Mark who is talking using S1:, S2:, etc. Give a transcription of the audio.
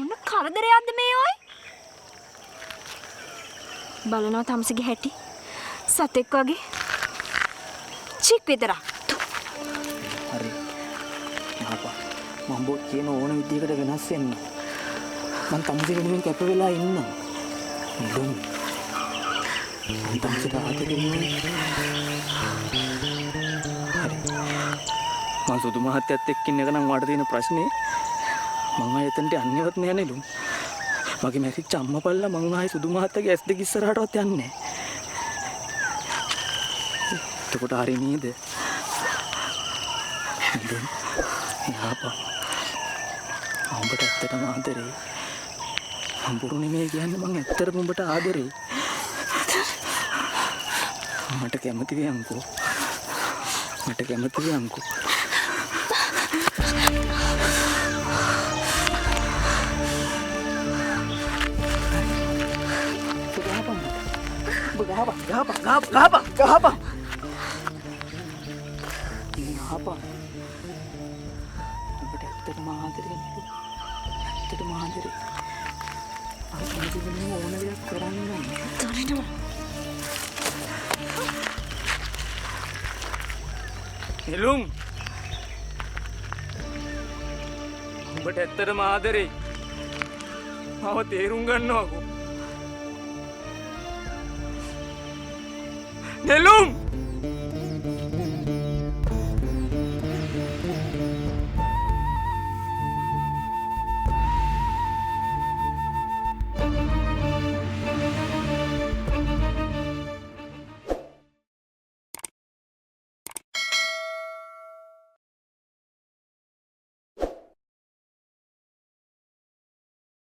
S1: මොන කරදරයක්ද මේ ඔය? බලනවා තමුසෙගේ හැටි. සතෙක් වගේ. චික් විතරක්.
S2: හරි. මහපා. මම බෝ කියන ඕන විදියකට වෙනස් වෙන්න. මං තමුසේ වෙනුවෙන් කැප වෙලා ඉන්නම්. නෙළුම්. මං තමුසේට ආදරේ නේ. හරි. මං සුදු මහත්තයත් එක්ක ඉන්න එක නම් වාට තියෙන ප්‍රශ්නේ මං ආයෙ එතනට යන්නේවත් නෑ නෙළුම්. මගේ මැරිච්ච අම්මා පල්ලා මං ආයෙ සුදු මහත්තයාගේ ඇස් දෙක ඉස්සරහටවත් යන්නේ නෑ. එතකොට හරි නේද? නෙළුම්. යාපා. මං උඹට ඇත්තටම ආදරේ. මං බොරු නෙමෙයි කියන්නේ, මං ඇත්තටම උඹට ආදරේ. මට කැමති වෙයන්කෝ. මට කැමති වෙයන්කෝ. ගහපන් මට. උඹ ගහපන්, ගහපන්, ගහපන්, ගහපන්, ගහපන්. ගහපන්. උඹට ඇත්තටම ආදරේ නේද? ඇත්තටම ආදරේ. මං කැමති වෙනුවෙන් ඕන දෙයක් කරන්න.
S1: දරිනවා.
S2: නෙළුම්. උඹට ඇත්තටම ආදරේ. මාව තේරුම් ගන්නවකෝ. නෙළුම්.